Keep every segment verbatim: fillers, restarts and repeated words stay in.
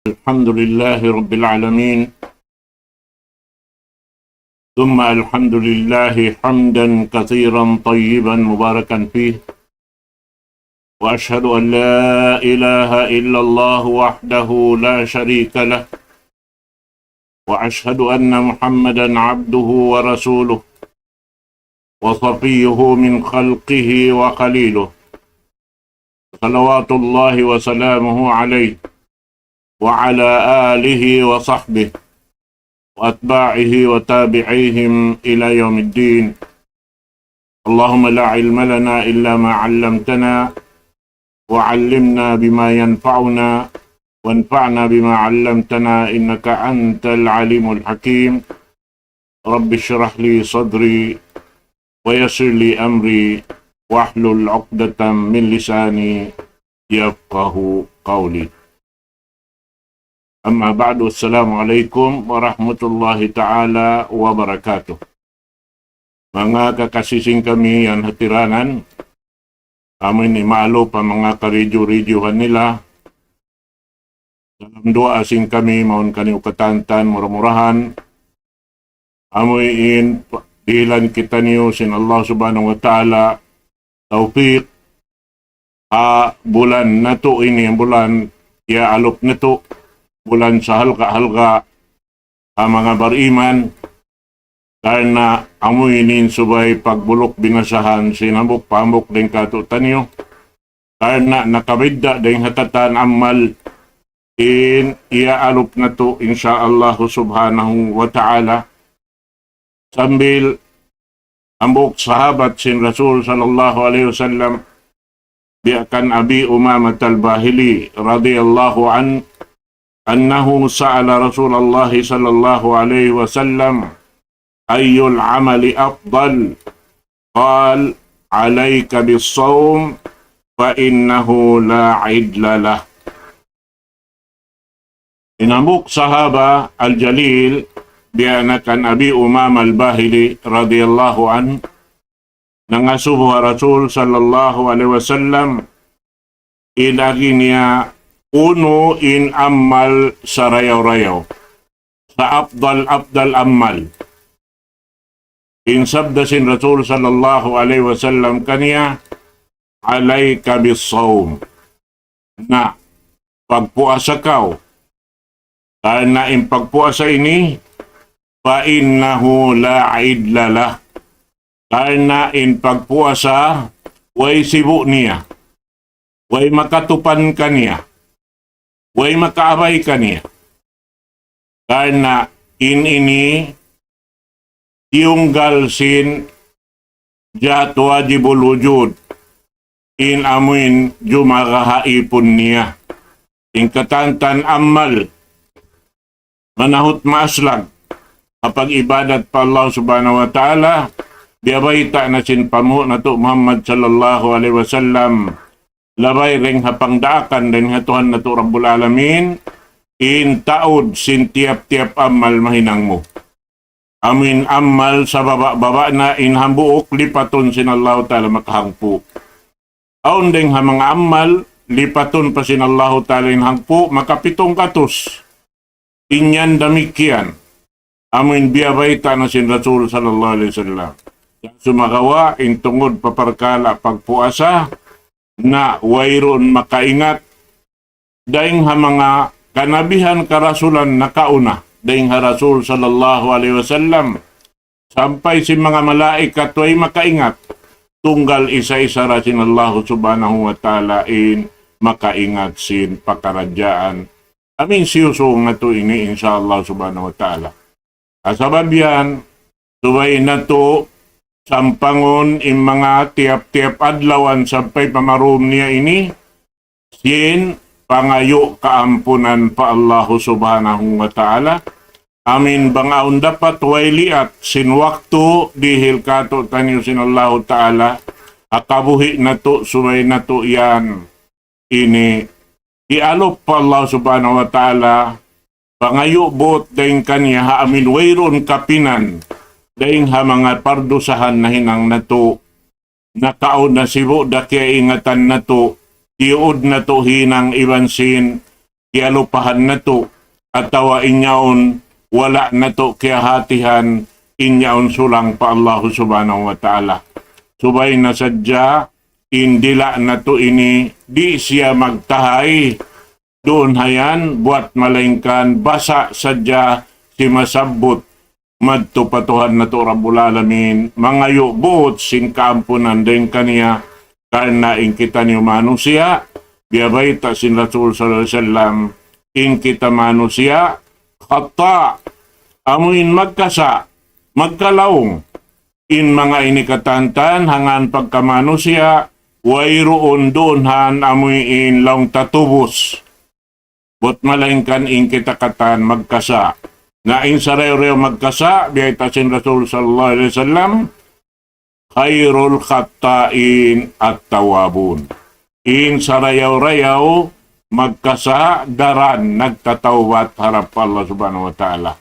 الحمد لله رب العالمين، ثم الحمد لله حمدا كثيرا طيبا مباركا فيه، وأشهد أن لا إله إلا الله وحده لا شريك له، وأشهد أن محمدا عبده ورسوله وصفيه من خلقه وخليله، صلوات الله وسلامه عليه وعلى آله وصحبه وأتباعه وتابعيهم إلى يوم الدين. اللهم لا علم لنا إلا ما علمتنا، وعلمنا بما ينفعنا، وانفعنا بما علمتنا، إنك أنت العليم الحكيم. رب اشرح لي صدري، ويسر لي أمري، واحلل عقدة من لساني يفقه قولي. أما بعد، السلام عليكم ورحمة الله تعالى وبركاته. Manga kakasi sin kami yan hatiranan, amu in imalup pa manga karidju-ridjuhan nila. Salam duwaa sin kami mawn kaniyu katantan, mura-murahan amu in dihilan kitaniyu sin Allah Subhanahu wa Ta'ala tawfiq ha bulan natu' ini, bulan iyaalup natu', bulan sahalga'-halga' ha manga bariman, karna' amu ini in subay pagbuluk binasahan sin hambuuk pa hambuuk dayn kātu'niyu, karna' nakabidda' dayn ha katan amal in iyaalup natu', insya Allah Subhanahu wa Ta'ala. Sambil hambuuk sahabat sin Rasul sallallahu alayhi wasallam, biya' kan Abi Umamah al-Bahili radiyallahu anhu, أنه سأل رسول الله صلى الله عليه وسلم: أي العمل أفضل؟ قال: عليك بالصوم فإنه لا عدل له. In hambuuk sahaba al-jalil, biya' na kan Abi Umamah al-Bahili radiyallahu anhu, nangasubu ha Rasul sallallahu alayhi wasallam, in agi niya unu in amal sarayaw-rayaw, sa-afdal-afdal amal. In sabda sin Rasul sallallahu alayhi wasallam kaniya, عليك بالصوم. Na, pagpuasa kaw. Karna' in pagpuasa ini, فإنه لا عدل له. Karna' in pagpuasa, way sibu' niya. Way makatupan kaniya. Way makaabay kaniya. Karna' in ini tiyunggal sin jat wajibul wujud, in amuin jumaga ha ipun niya. In katantan amal manahut maaslag ha pag-ibadat pa Allah Subhanahu wa Ta'ala, biyabayta' na sin panghu' natu' Muhammad sallallahu alayhi wasallam, labay dayn ha pangdaakan dayn ha Tuhan natu' Rabbul Alamin, in taud sin tiyap-tiyap amal mahinang mu. Amuin amal sababa'-baba' na, in hambuuk lipatun sin Allahu Ta'ala makahangpu'. Awn dayn ha manga amal, lipatun pa sin Allahu Ta'ala in hangpu', makapitung gatus. In yan damikkiyan. Amuin biyabayta' na sin Rasul sallallahu alayhi wasallam. Sumagawa', in tungud pa parkala' pagpuasa, na wayruun makaingat dayn ha manga kanabihan, karasulan nakauna dayn ha Rasul sallallahu alayhi wasallam, sampay sin manga malaikat way makaingat, tunggal isa-isa ra sin Allahu Subhanahu wa Ta'ala in makaingat sin pakaradjaan amuin siyusung natu' ini, insya Allah Subhanahu wa Ta'ala. Sabab yan, subay natu' sampangun in manga tiyap-tiyap adlawan sampay pa marum niya ini, sin pangayu' kaampunan pa Allahu Subhanahu wa Ta'ala. Amuin bang awn dapat way liat sin waktu dihil kātu'niyu sin Allahu Ta'ala, ha kabuhi' natu', subay natu' yan ini iyalup pa Allah Subhanahu wa Ta'ala, pangayu' buut dayn kaniya ha amuin wayruun kapinan dayn ha manga pardusahan nahinang natu', nakauna sibu' da kiyaingatan natu', tiyuud natu' hinang iban sin kiyalupahan natu', atawa in yaun wala' natu' kiyahatihan in yaun sulang pa Allahu Subhanahu wa Ta'ala. Subay na sadja in dila' natu' ini di' siya magtahay duun hayan buwat malaingkan basa sadja simasabbut madtu pa Tuhan natu' Rabbul Alamin, mangayu' buut sin kaampunan dayn kaniya, karna' in kitaniyu manusiya', biya' bayta' sin Rasul sallallahu alayhi wasallam, in kita manusiya', khata', amuin magkasa', magkalaung, in manga ini katantan, hangkan pagkamanusiya', wayruun duun han amuin laung ta tubus. Buwat malaingkan in kita katan magkasa'. Na in sarayaw-rayaw magkasa', biya' bayta' sin Rasul sallallahu alayhi wasallam, khairul khatta'in at-tawwabun. In sarayaw-rayaw magkasa' daran nagtatawbat harap pa Allah Subhanahu wa Ta'ala.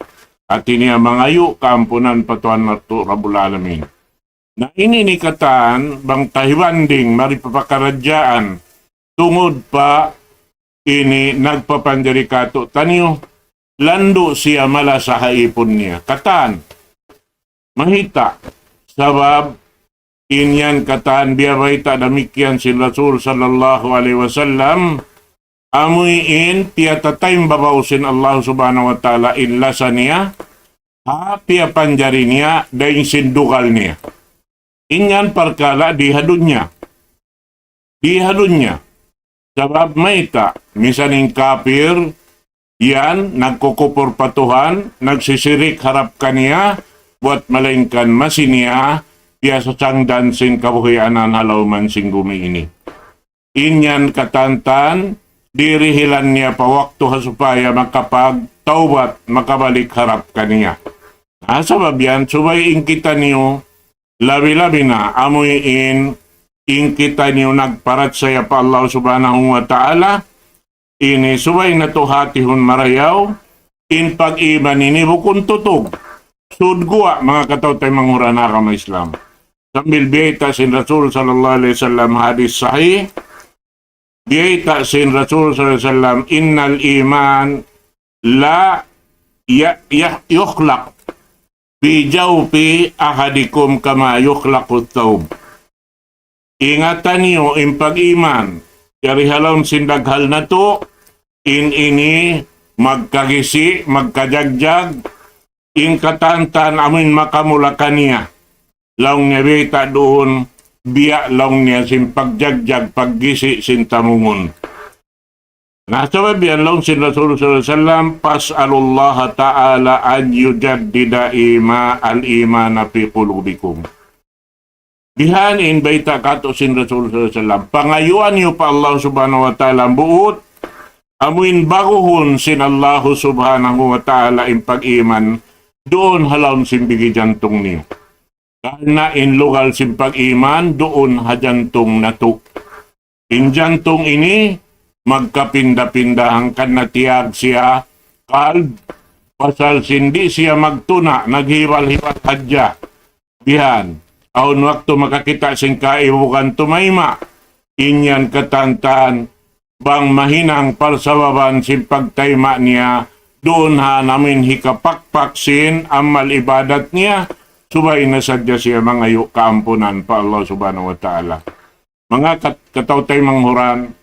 Hati niya mangayu' kaampunan pa Tuhan natu' Rabbul Alamin. Na ini ini katan, bang ta hibanding, mari pa pakaradjaan, tungud pa ini nagpapanjari katu'taniyu, landu' siya malasa ha ipun niya. Katan, mahita', sabab in yan katan biya' bayta' damikkiyan sin Rasul sallallahu alayhi wasallam, amuin piyatataymbabaw sin Allah Subhanahu wa Ta'ala in lasa niya, ha piyapanjari niya, dayn sin dugal niya. In yan parkala' di ha dunya. Di ha dunya. Sabab mayta', misan in kapir, yan, nagkukupur pa Tuhan, nagsisirik harap kaniya, buwat malaingkan masi niya, piyasasangdan sin kabuhianan ha lawm sin gumi ini. In yan katantan, dirihilan niya pa waktu ha supaya makapagtawbat, makabalik harap kaniya. Na, sabab yan, subay in kitaniyu, labi-labi na, amuin, in kitaniyu nagparachaya pa Allah Subhanahu wa Ta'ala, ini subay natu' hatihun marayaw, in pag-iman ini bukun tutug. Sud guwa', manga kataw-taymanghuran agama Islam. Sambil biyayta' sin Rasul sallallahu alayhi wasallam hadis sahih, biyayta' sin Rasul sallallahu alayhi wasallam, innal iman la ya-, ya-, yukhlaq fi jawfi ahadikum kama yukhlaqu thawb. Ingatan niyu in pag-iman, yari ha lawm sin daghal natu', in ini magkagisi', magkajagjag, in katantan amuin makamula kaniya. Laung niya bayta' duun, biya' laung niya sin pagjagjag, paggisi' sin tamungun. Na, sabab yan laung sin Rasul sallallahu alayhi wasallam, فاسألوا الله تعالى أن يجدد إيما-، الإيمان في قلوبكم. Bihan in bayta' katu' sin Rasul sallallahu alayhi wasallam. Pangayuan niyu pa Allah Subhanahu wa Ta'ala buut, amuin baguhun sin Allah Subhanahu wa Ta'ala in pag-iman duun ha lawm sin bigi jantung niyu. Karna' in lugal sin pag-iman duun ha jantung natu'. In jantung ini magkapinda-pinda hangkan na tiyag siya qalb, pasal sin di' siya magtuna', naghibal-hibal hadja. Bihan, awn waktu makakita' sin kaibugan tumayma', in yan katantan, bang mahinang parsababan sin pagtayma' niya, duun ha amuin hikapakpak sin amal ibadat niya, subay na sadja siya mangayu' kaampunan pa Allah Subhanahu wa Ta'ala. Manga kat-, kataw-taymanghuran,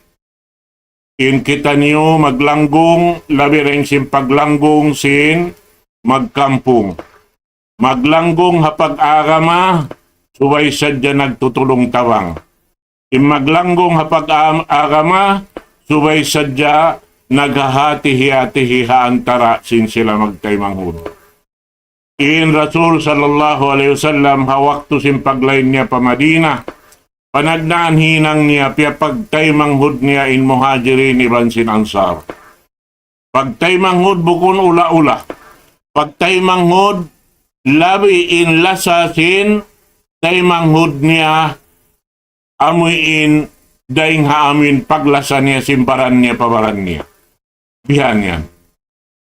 in kitaniyu maglanggung, labi dayn sin paglanggung sin magkampung. Maglanggung ha pag-agama, subay sadja nagtutulung-tabang. In maglanggung ha pag-agama, subay sadja naghahati-hati ha antara' sin sila magtaymanghud. In Rasul sallallahu alayhi wasallam ha waktu sin paglain niya pa Madina, panagnaan hinang niya, piyapagtaymanghud niya in Muhajirin iban sin Ansar. Pagtaymanghud bukun ula-ula. Pagtaymanghud labi in lasa sin taymanghud niya amuin dayn ha amuin paglasa niya sin baran niya pa baran niya. Bihan yan.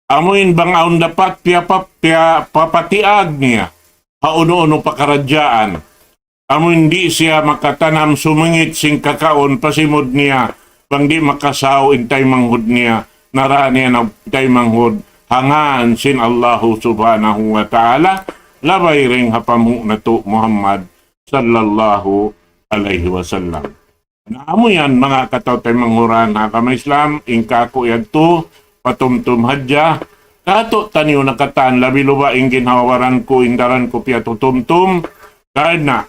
Amuin bang awn dapat piyapa-, piyapapatiag niya ha unu-unu pakaradjaan. Amuin di' siya makatanam sumingit sin kakaun pa simud niya, bang di' makasaw in taymanghud niya, nara niya na taymanghud ha ngān sin Allahu Subhanahu wa Ta'ala, labay dayn ha panghu' natu' Muhammad sallallahu alayhi wasallam. Na amu yan, manga kataw-taymanghuran ha agama Islam, in kāku' yadtu, patumtum hadja, kātu'niyu na katan, labi-labi in ginhawa-baran ku, in daran ku piyatutumtum, karna'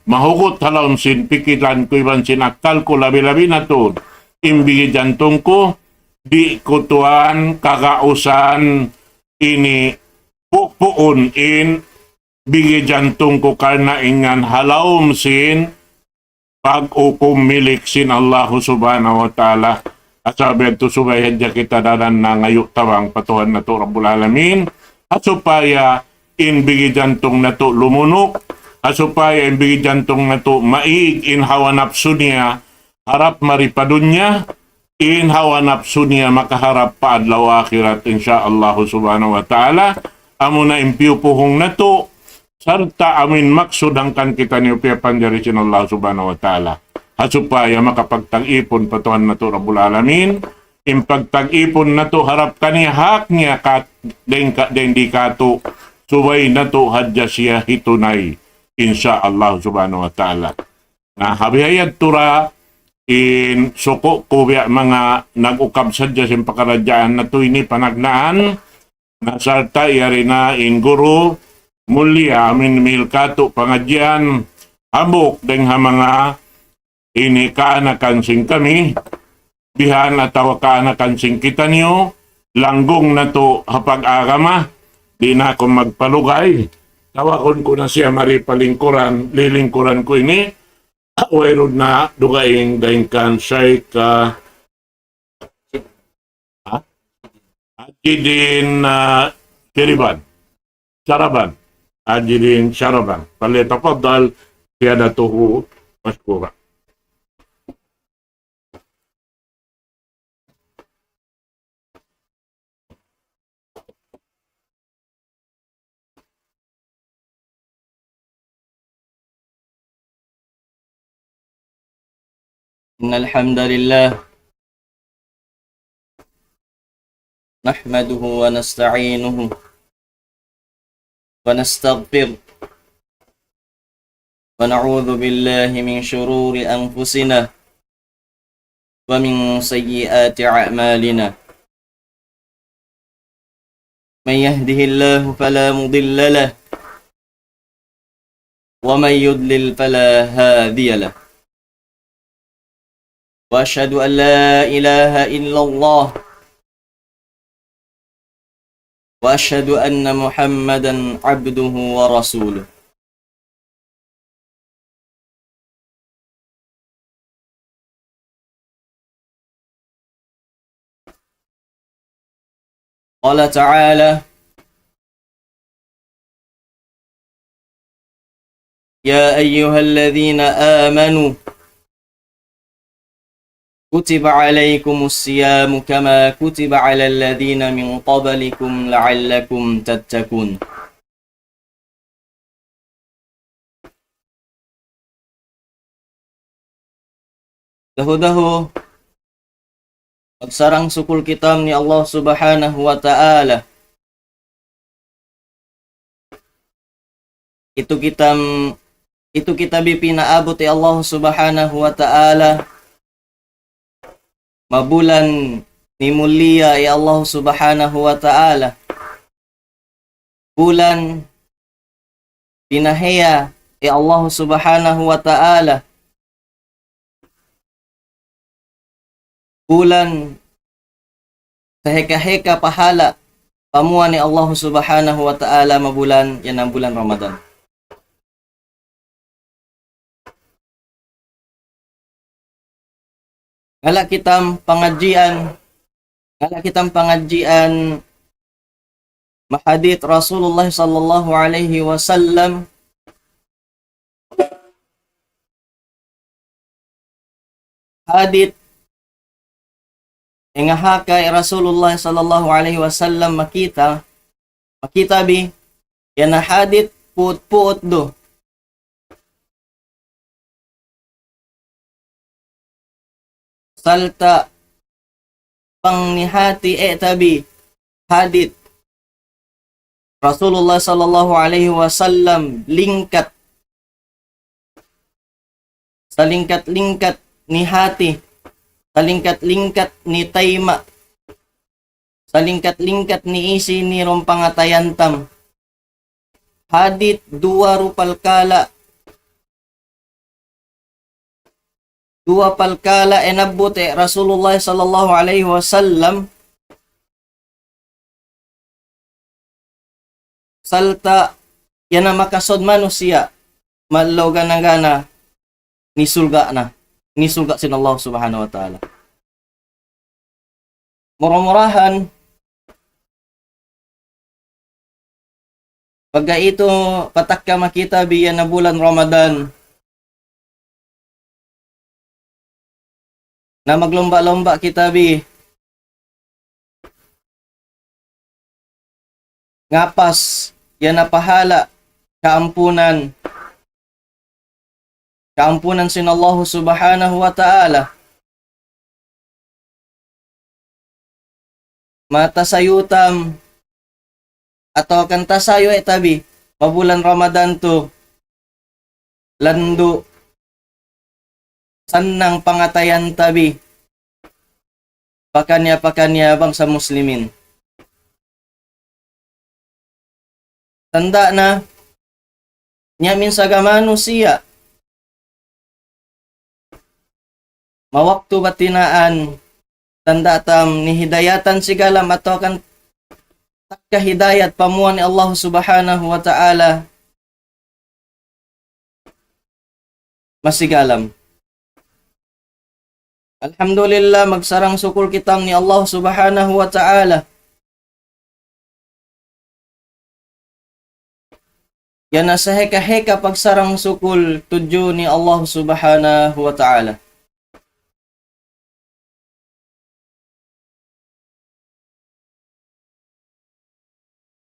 mahugut ha lawm sin pikilan ku iban sin akkal ku, labi-labi na tuud in bigi jantung ku, di' ku tuud kagausan ini pupuun in bigi jantung ku karna' in yan ha lawm sin pag'ukum milik sin Allahu Subhanahu wa Ta'ala. Asal biya' tu subay hadja kita daran nangayu' tabang pa Tuhan natu' Rabbul Alamin. Ha supaya in bigi jantung natu' lumunuk, ha supaya in bigi jantung natu' maig in hawa napsu niya, harap mari pa dunya, in hawa napsu niya makaharap pa adlaw akhirat, insya Allahu Subhanahu wa Ta'ala. Amuna in piyupuhung natu', sarta' amu in maksud hangkan kitaniyu piyapanjari sin Allah Subhanahu wa Ta'ala. Ha supaya makapagtag-ipun pa Tuhan natu' Rabbul Alamin, in pagtag-ipun natu' harap kaniya hak niya kat-, dayn ka-, dayn di kātu', subay natu' hadja siya hitunay, insya Allah Subhanahu wa Ta'ala. Na, ha bihayadtu ra in suku' ku biya' manga nag-ukab sadja sin pakaradjaan natu' ini panagnaan, na sarta' yari na in guru mulia amin mihil kātu' pangadjian, hambuuk dayn ha manga ini kaanakan sin kami, bihan atawa kaanakan sin kitaniyu, langgung natu' ha pag-agama, di' na aku magpalugay. Tawagun ku na siya mari pa lingkuran, lilingkuran ku ini, wayruun na dugaing dayn kan Shaykh, ah, ha? Ajidin, ah, Sheriban. Sharaban. Ajidin Sharaban. فليتفضل سيادته مشكورا. إن الحمد لله نحمده ونستعينه ونستغفره ونعوذ بالله من شرور أنفسنا ومن سيئات أعمالنا. من يهده الله فلا مضل له ومن يضلل فلا هادي له. وأشهد أن لا إله إلا الله وأشهد أن محمدا عبده ورسوله. قال تعالى: يا أيها الذين آمنوا كتب عليكم الصيام كما كتب على الذين من قبلكم لعلكم تتقون. Dahu-dahu, magsarang-sukul kita ni Allah Subhanahu wa Ta'ala. Itu kita, itu kita bi pinaabut hi Allah Subhanahu wa Ta'ala, mabulan mimulia hi Allah Subhanahu wa Ta'ala. Bulan pinahiya hi Allah Subhanahu wa Ta'ala. Bulan sahika-hika pahala pamuan hi Allah Subhanahu wa Ta'ala, mabulan yan in bulan Ramadan. Ngala' kita pangadjian, ngala' kita pangadjian mahadith Rasulullah sallallahu alayhi wasallam. Hadith ingahaka hi Rasulullah sallallahu alayhi wasallam, makita, makita bi, yan na hadith puut-puut du. Sarta' pangnihati e tabi hadith Rasulullah sallallahu alayhi wasallam lingkat. Salingkat-lingkat nihati. Salingkat-lingkat nitayma'. Salingkat-lingkat niisi nirum pangatayan tam. Hadith duwa ru palkala'. Duwa palkala' in nabbut e Rasulullah sallallahu alayhi wasallam. Salta' yan na makasud manusiya', malugan na gana nisulga' na, nisulga' sin Allah subhanahu wa ta'ala. Mura-murahan, pagga itu patakka makita biya' na bulan Ramadan, na maglumba-lumba kita bi ngapas yan na pahala' kaampunan, kaampunan sin Allah subhanahu wa ta'ala. Matasayu tam atawa kan tasayu e tabi pa bulan Ramadan tu, landu' sannang pangatayan tabi pakaniya-pakaniya bangsa muslimin. Tanda' na, niya minsan ga manusiya' mawaktu batinaan, tanda' tam nihidayatan sigalam atawa kan takka hidayat pamuan ni Allah subhanahu wa ta'ala masigalam. Alhamdulillah, magsarang-sukul kita ni Allah subhanahu wa ta'ala. Yan na sahika-hika pagsarang-sukul tudju ni Allah subhanahu wa ta'ala.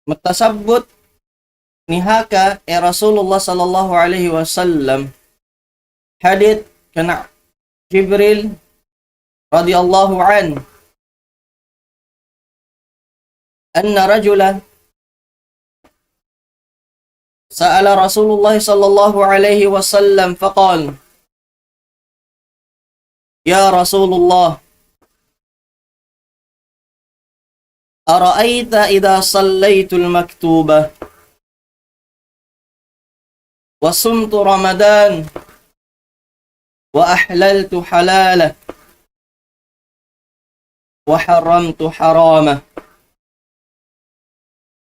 Matasabbut nihaka e Rasulullah sallallahu alayhi wasallam hadith kan Jibril radiyallahu anhu, أن رجلا سأل رسول الله صلى الله عليه وسلم فقال: يا رسول الله، أرأيت إذا صليت المكتوبة وصمت رمضان وأحللت حلاله وحرمت حرامه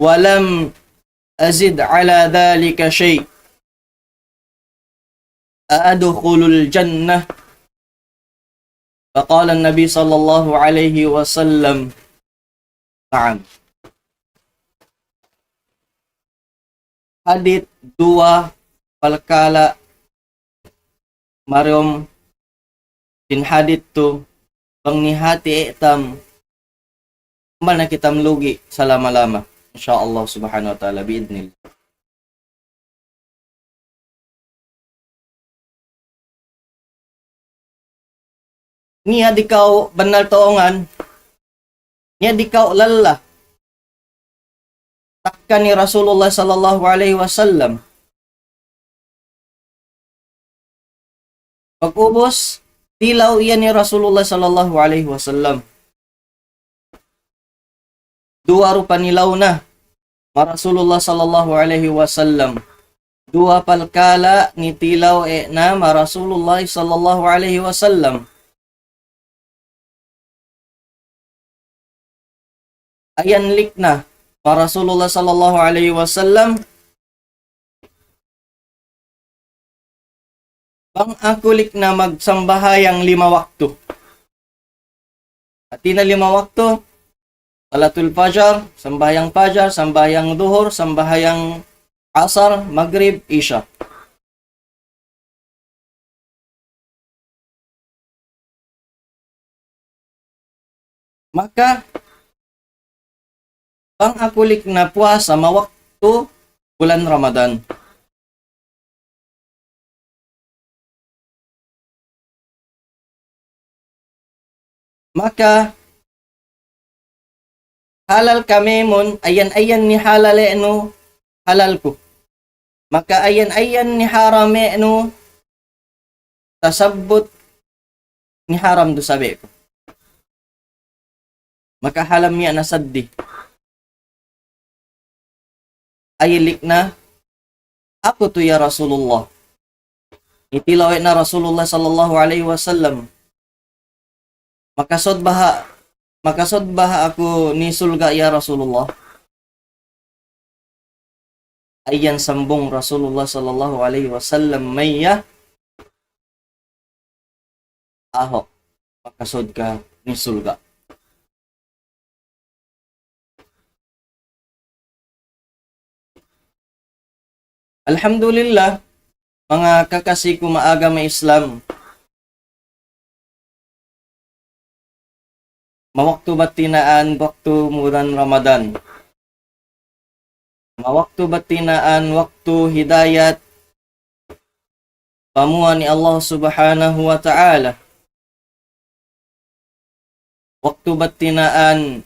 ولم أزد على ذلك شيء، أأدخل الجنة؟ فقال النبي صلى الله عليه وسلم: نعم. Hadith duwa palkala' marium sin hadith tu, bang nihati e tam, bang na kita malugi salama-lama, insya Allah subhanahu wa ta'ala, bi'idhnillah. Niya di' kaw bannal tuungan, niya di' kaw lalla takka ni Rasulullah sallallahu alayhi wasallam. Pag'ubus, tilaw yan ni Rasulullah sallallahu alayhi wasallam. Duwa ru panilaw na ma Rasulullah sallallahu alayhi wasallam. Duwa palkala' nitilaw e na ma Rasulullah sallallahu alayhi wasallam. Ayan lik na pa Rasulullah sallallahu alayhi wasallam, bang aku lik na magsambahayang lima waktu. Hati na lima waktu, salatul fajar, sambahayang fajar, sambahayang duhur, sambahayang asar, magrib, isya. Maka, bang aku lik na puasa ma waktu bulan Ramadan. Maka, Halal kami mun, ayan-ayan nihalal nu, halal ku. Maka ayan-ayan niharam nu, tasabbut niharam dusa bi ku. Maka halam niya na saddi. Aylik na, aku tu ya Rasulullah. Itilawi na Rasulullah sallallahu alaihi wasallam. Makasud baha, makasud baha aku ni sulga ya Rasulullah. Ayan sambung Rasulullah sallallahu alaihi wasallam maya, ahok, makasud ka ni sulga. Alhamdulillah, manga kakasi ku maagama Islam. Mawaktu batinaan waktu bulan Ramadan. Mawaktu batinaan waktu hidayat pamuan ni Allah Subhanahu wa Ta'ala. Waktu batinaan,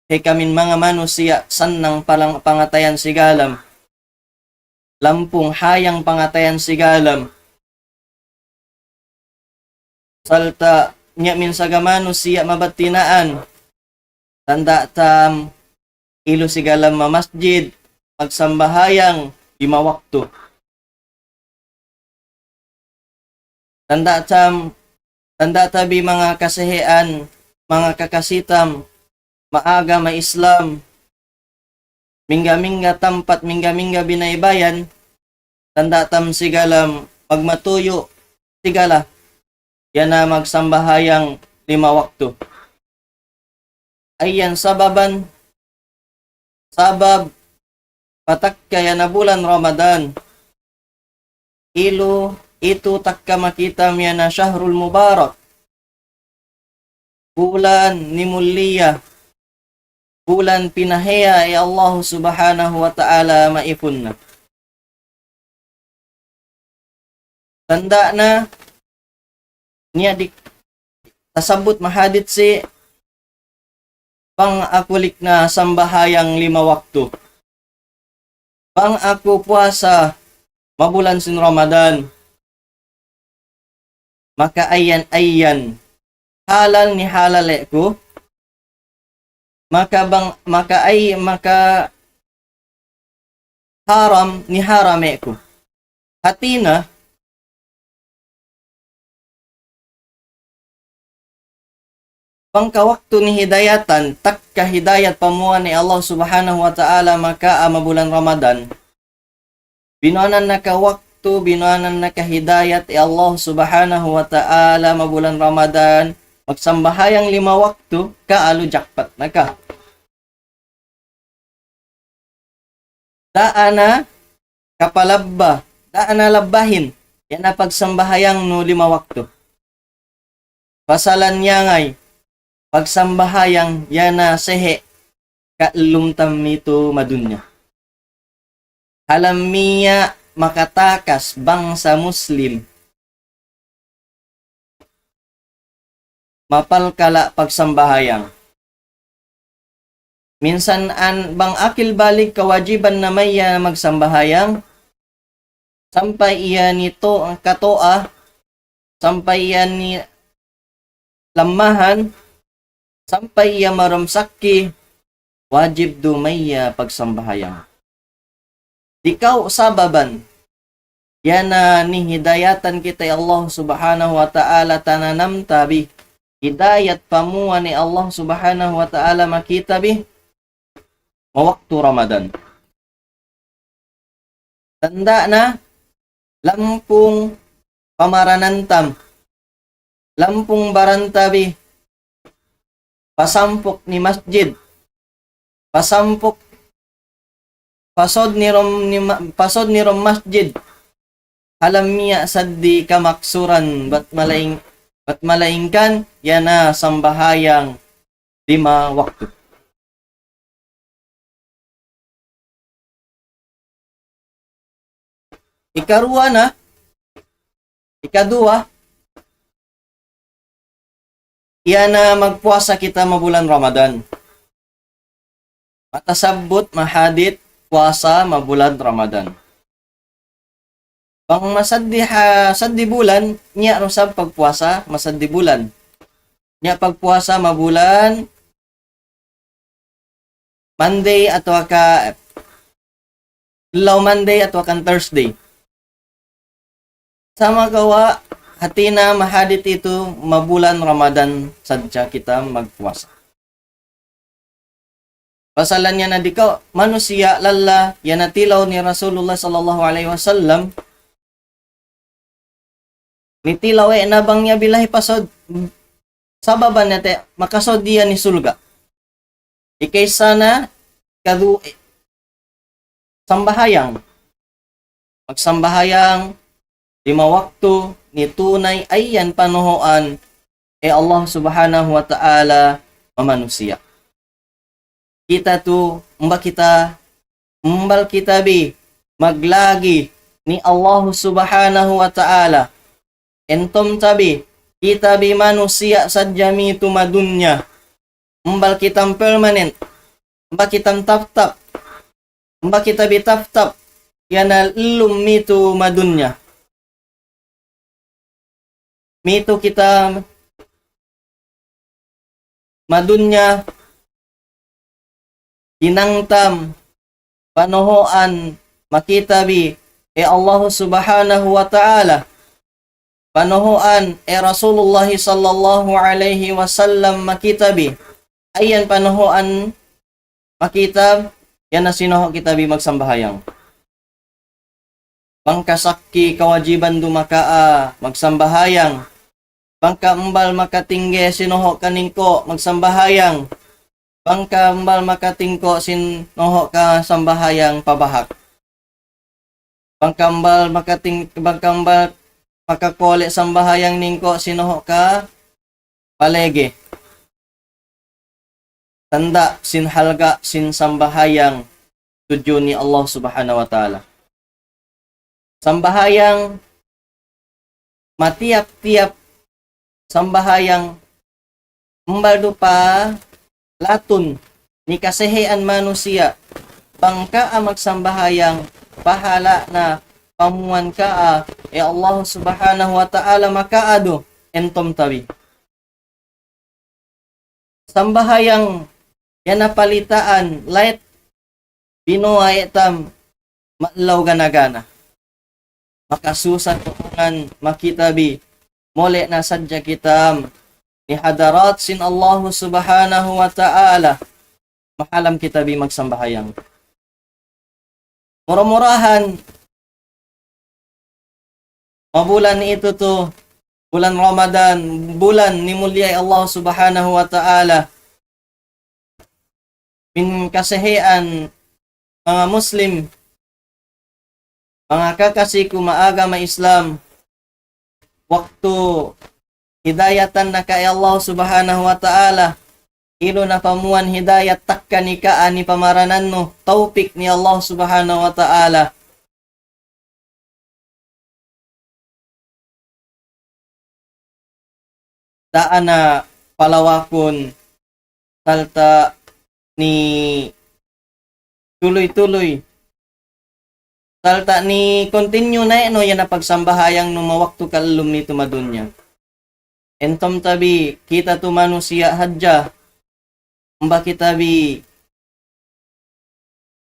he kami manga manusiya' sannang palang pangatayan sigalam. Lampung hayang pangatayan sigalam. Salta' niya minsan ga manusiya' mabatinaan. Tanda' tam ilu sigalam mamasjid, magsambahayang lima waktu. Tanda' tam, tanda' tabi manga kasihian, manga kakasi tam, maagama Islam, mingga-mingga tampat, mingga-mingga binaybayan, tanda' tam sigalam magmatuyu', sigala, yan na magsambahayang lima waktu. Ayan sababan, sabab patakka yan na bulan Ramadan. Ilu itu takka makita miya na shahrul mubarak. Bulan nimuliya. Bulan pinahiya hi Allah Subhanahu wa Ta'ala maipun na. Tanda' na niya di' tasabbut mahadit si bang aku lik na sambahayang lima waktu. Bang aku puasa mabulan sin Ramadan. Maka ayan-ayan. Halal nihalal ku. Maka bang, maka ay, maka haram niharam ku. Hati na, bang ka waktu nihidayatan, takka hidayat pamuan ni Allah Subhanahu wa Ta'ala maka ama bulan Ramadan. Binuanan na ka waktu, binuanan na ka hidayat hi Allah Subhanahu wa Ta'ala mabulan Ramadan, magsambahayang lima waktu, kaalu jackpot na ka. Daa na kapalabba, daa na labbahin, yan na pagsambahayang nu lima waktu. Pasalan niya ngay, pagsambahayang yan na sehe' ka lumtam mitu madunya. Halam miya makatakas bangsa Muslim. Mapal kala pagsambahayang. Minsan an bang akil balig kawajiban na maya magsambahayang, sampay iya ni to ang katoa, sampay iya ni lamahan, sampay iya marumsakki, wajib du maya pagsambahayang. Di' kaw sababan, yan na nihidayatan kita hi Allah Subhanahu wa Ta'ala tananam tabi. Hidayat pamuan ni Allah Subhanahu wa Ta'ala makita bi, mawaktu Ramadan. Tanda' na, lampung pamaranan tam. Lampung baran tabi. Pasampuk ni masjid. Pasampuk, pasod ni rom, ni ma-, pasod ni rom masjid. Halam miya saddi kamaksuran, bat malaing-, bat malaingkan, yan na sambahayang lima waktu. Ikaruwa na, ikaduwa, yan na magpuasa kita mabulan Ramadan. Matasabbut, mahadit, puasa, mabulan Ramadan. Bang masaddi ha, saddi bulan, niya' da isab pagpuasa, masaddi bulan. Niya' pagpuasa, mabulan, Monday atawa ka, adlaw Monday atawa ka Thursday. Sumagawa', hati niya mahadit itu, mabulan Ramadan sadja kita magpuasa. Pasalan niya na di' ka manusiya' lalla, yan na tilaw ni Rasulullah sallallahu alayhi wasallam. Nitilaw, e, na bang niya bilahi pasud, sababan niya te, makasud diya ni sulga'. Ikaisa na, kadu-, sambahayang. Magsambahayang lima waktu, nitunay, ayan panuhuan, e Allah Subhanahu wa Ta'ala, mamanusiya'. Kita tu, umba kita, umbal kita bi, maglagi ni Allah Subhanahu wa Ta'ala. Entum tabi, kita bi manusiya' sadja mitu madunya. Umbal kita permanent, umba kita taptap, umba kita bi taptap, yan na lum mitu madunya. Mitu kita madunya, hinang tam, panuhuan, makita bi, e Allah Subhanahu wa Ta'ala, panuhuan, e Rasulullah sallallahu alayhi wasallam makita bi, ayan panuhuan, makita, yan na sinuhu' kita bi magsambahayang. Bang ka sakki kawajiban dumakaa, magsambahayang. Bang ka umbal makatingge sinuhu' ka ningku', magsambahayang. Bang ka umbal makatingku' sinuhu' ka sambahayang pabahak. Bang ka umbal makating-, bang ka umbal makakuli' sambahayang ningku' sinuhu' ka palege. Tanda' sin halga' sin sambahayang tudju ni Allah Subhanahu wa Ta'ala. Sambahayang, matiyap-tiyap sambahayang, umbal dupa latun ni kasihian manusiya', bang kaa magsambahayang, pahala' na pamuan kaa, e Allah Subhanahu wa Ta'ala makaadu, entum tabi. Sambahayang yan na palitaan, light, binuwa' tam, maadlaw gana-gana. Makasusa tuungan, makita bi, muli' na sadja kita ni hadarat sin Allah Subhanahu wa Ta'ala, mahalam kita bi magsambahayang. Mura-murahan, mabulan itu tu, bulan Ramadan, bulan nimulliya Allah Subhanahu wa Ta'ala. Min kasihian manga Muslim, manga kakasi ku ha agama Islam, waktu hidayatan na kaw Allah Subhanahu wa Ta'ala, ilu na pamuan hidayat takka ni kaa ni pamaranan nu, tawpik ni Allah Subhanahu wa Ta'ala. Taa na palawakun, sarta' ni tuluy-tuluy. Sarta' ni continue na, e, nu, yan na pagsambahayang nu mawaktu kallum ni tumadun niya. Entum tabi, kita tu manusiya' hadja. Umba kita bi,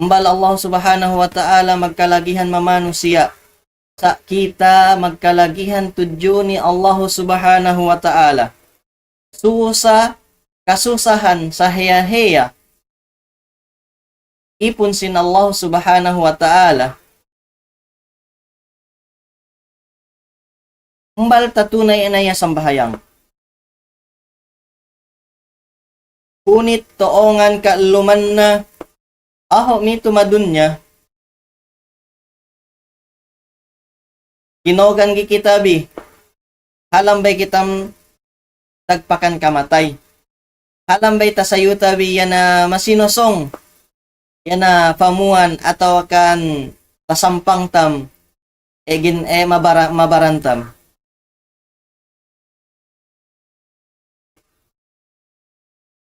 umbal Allah Subhanahu wa Ta'ala magkalagihan mamanusiya'. Sa' kita magkalagihan tudju ni Allah Subhanahu wa Ta'ala. Susa, kasusahan, sahiya-hiya, ipun sin Allah Subhanahu wa Ta'ala. Umbal tatunay na ya sambahayang. Unit tuungan kaalluman na, ahu' mi tumadun niya. Kinugan gi kita bi, halam bay kita tagpakan kamatay. Halam bay tasayuta bi yan na masinusung, yan na pamuan atawa kan tasampang tam, e gin, e mabara-, mabaran tam.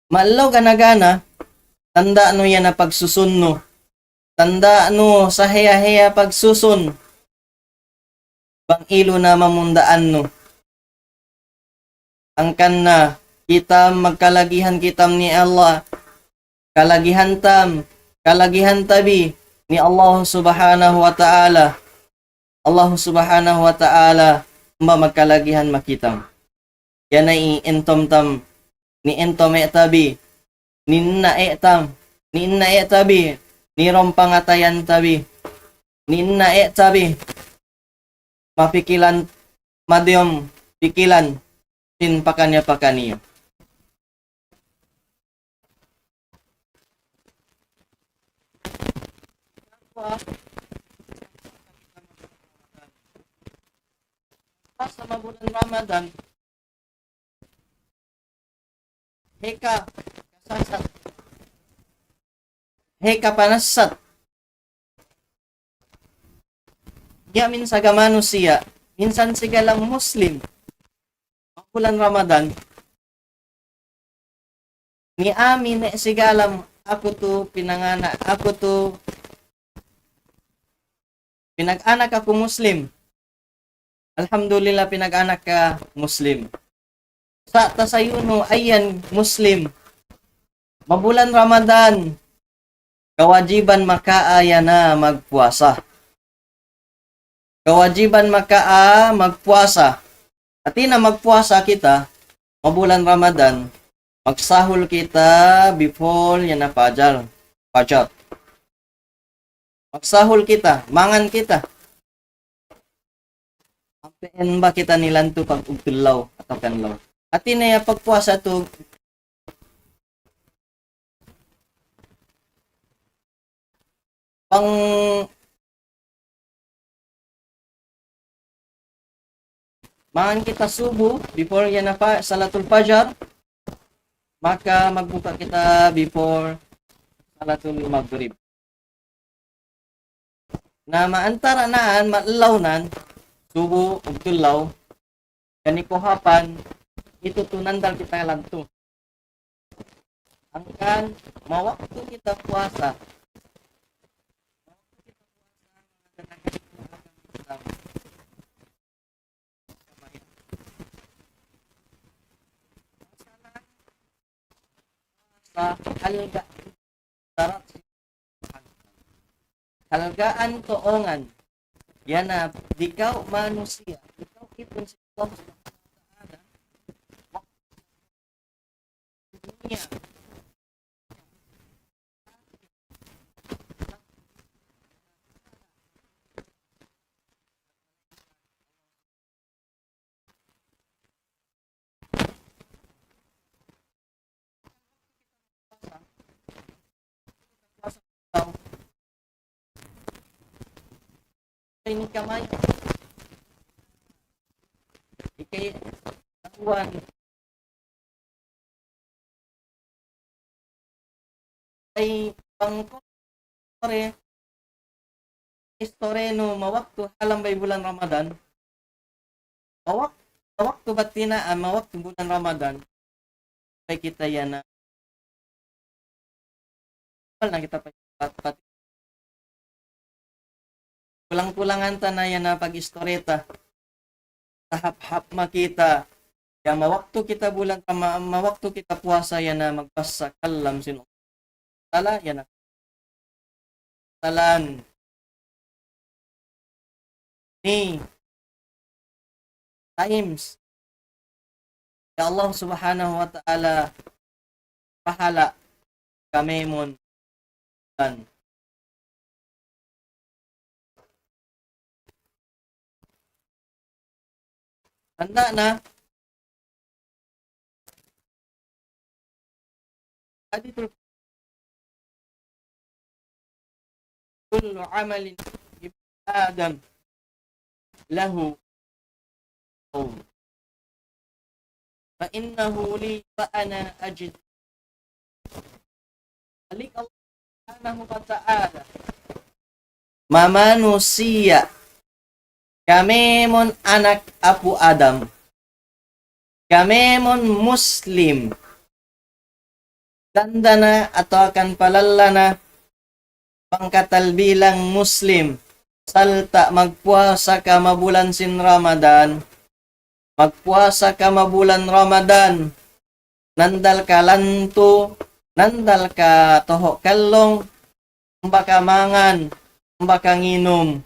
Maadlaw gana-gana, Tanda' nu yan na pagsusun nu. Tanda' nu sahiya-hiya pagsusun. Bang ilu na mamundaan nu. Hangkan na kita magkalagihan kita ni Allah. Kalagihan tam, kalagihan tabi ni Allah Subhanahu wa Ta'ala. Allah Subhanahu wa Ta'ala, ma magkalagihan makitam. Yan na i entom tam, ni entom e tabi, ni na e tam, ni na e tabi, ni rom pangatayan tabi, ni na e tabi. Mapikilan, madiyom pikilan, sin pakaniya-pakaniya. Pas na bulan Ramadan, hika, kasasat. Hika panasat. Niya minsan ga manusiya', minsan sigala Muslim, bulan Ramadan, ni amin ne sigala aku tu pinangana, aku tu pinag-anak aku Muslim. Alhamdulillah, pinag-anak ka Muslim. Sa' tasayunu ayan Muslim. Mabulan Ramadan, kawajiban makaa yan na magpuasa. Kawajiban makaa magpuasa. Hati na magpuasa kita, mabulan Ramadan, magsahul kita before yan na fajar. Fajar. Magsahul kita, mangan kita. Ampa in ba kita nilantu pag ugtulaw atawa kanlaw. Hati na ya pagpuasa tu, pang mangan kita subuh, before yan na pa, salatul fajar, maka magbuka kita before salatul maghrib. Na maantara naan, maadlaw nan, subuh, ugtulaw, kani kuhapan, itu tunandal kita lantu. Hangkan mawaktu kita puasa. Sa halga, sarat halgaan tuungan. Yan na, di kaw manusiya', di kaw ipun sin Allah Subhanahu wa Ta'ala. Dunya. Ini kamay. Ikay, tahuan. Ay, pang-, istorya nu mawaktu ha lambay bulan Ramadan. Mawak-, mawaktu bat tinaan, mawaktu bulan Ramadan. Pay kita yan na. Wala na kita pa-, pat-, pat-, kulang-kulangan ta na yan na pag-istorya ta. Tahap-hap makita. Ya, mawaktu kita bulan, ma-, mawaktu kita puasa yan na magbasa kalam sin Ta'ala yan na. Talan. Ni. Times. Ya Allah Subhanahu wa Ta'ala, pahala kami mun. Tan. Tanda na. Hadith كل عمل ابن آدم له قوم فإنه لي وأنا أجزي. Malik Allah Subhanahu wa Ta'ala. Mamanusiya'. Kami mun anak apu' Adam. Kami mun Muslim. Tanda na atawa kan palalla na pangkatal bilang Muslim, salta' magpuasa ka mabulan sin Ramadan, magpuasa ka mabulan Ramadan, nandal ka lantu, nandal ka toho' kallung, umbaka mangan, umbaka nginum,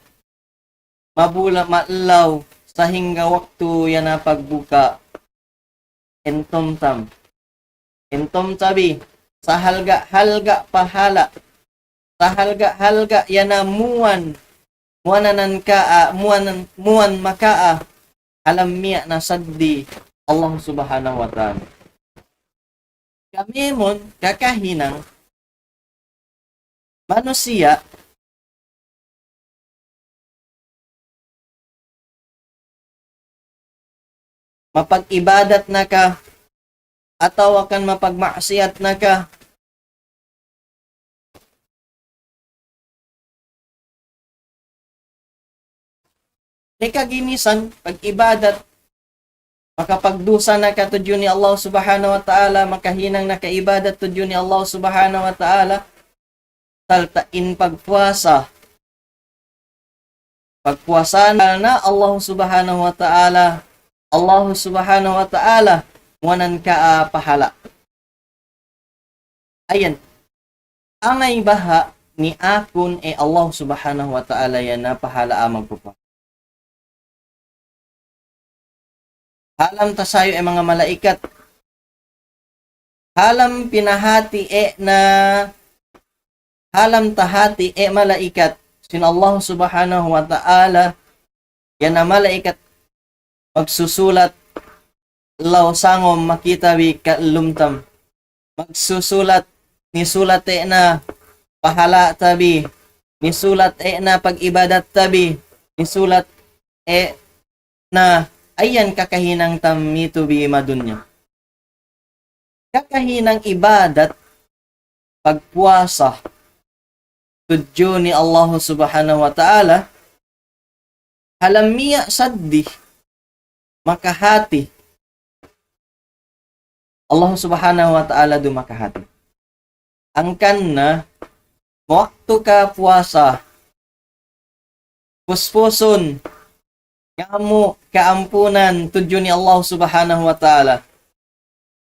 mabula' mallaw, sahingga waktu yan na pagbuka'. Intum tam. Intum tabi, sahalga'-halga' pahala', sahalga'-halga' yan na muwan, muwananan kaa, muwanan, muwan makaa, ha lamiya' na saddi Allah Subhanahu wa Ta'ala. Kami mun kakahinang manusiya' mapag-ibadat na ka, atawa kan mapagmaksiyat na ka. Di' ka ginisan pag-ibadat, makapagdusa na ka tudju ni Allah Subhanahu wa Ta'ala, makahinang na ka ibadat tudju ni Allah Subhanahu wa Ta'ala, salta' in pagpuasa. Pagpuasa na Allah Subhanahu wa Ta'ala, Allah Subhanahu wa Ta'ala, muwanan ka, ah, pahala'. Ayan. Amay baha' niakun e Allah Subhanahu wa Ta'ala yan na pahala' a magpupuasa. Halam tasayu e manga malaikat. Halam pinahati e na, halam tahati e malaikat sin Allah Subhanahu wa Ta'ala, yan na malaikat magsusulat law sangum makita bi kalumtam. Magsusulat, nisulat e na pahala' tabi, nisulat e na pag-ibadat tabi, nisulat e na ayan kakahinang tam mitu bi madunya. Kakahinang ibadat, pagpuasa, tudju ni Allah Subhanahu wa Ta'ala, ha lamiya' saddi makahati. Allah Subhanahu wa Ta'ala du makahati. Hangkan na, waktu ka puasa, puspusun, ngamu' kaampunan tudju ni Allah Subhanahu wa Ta'ala.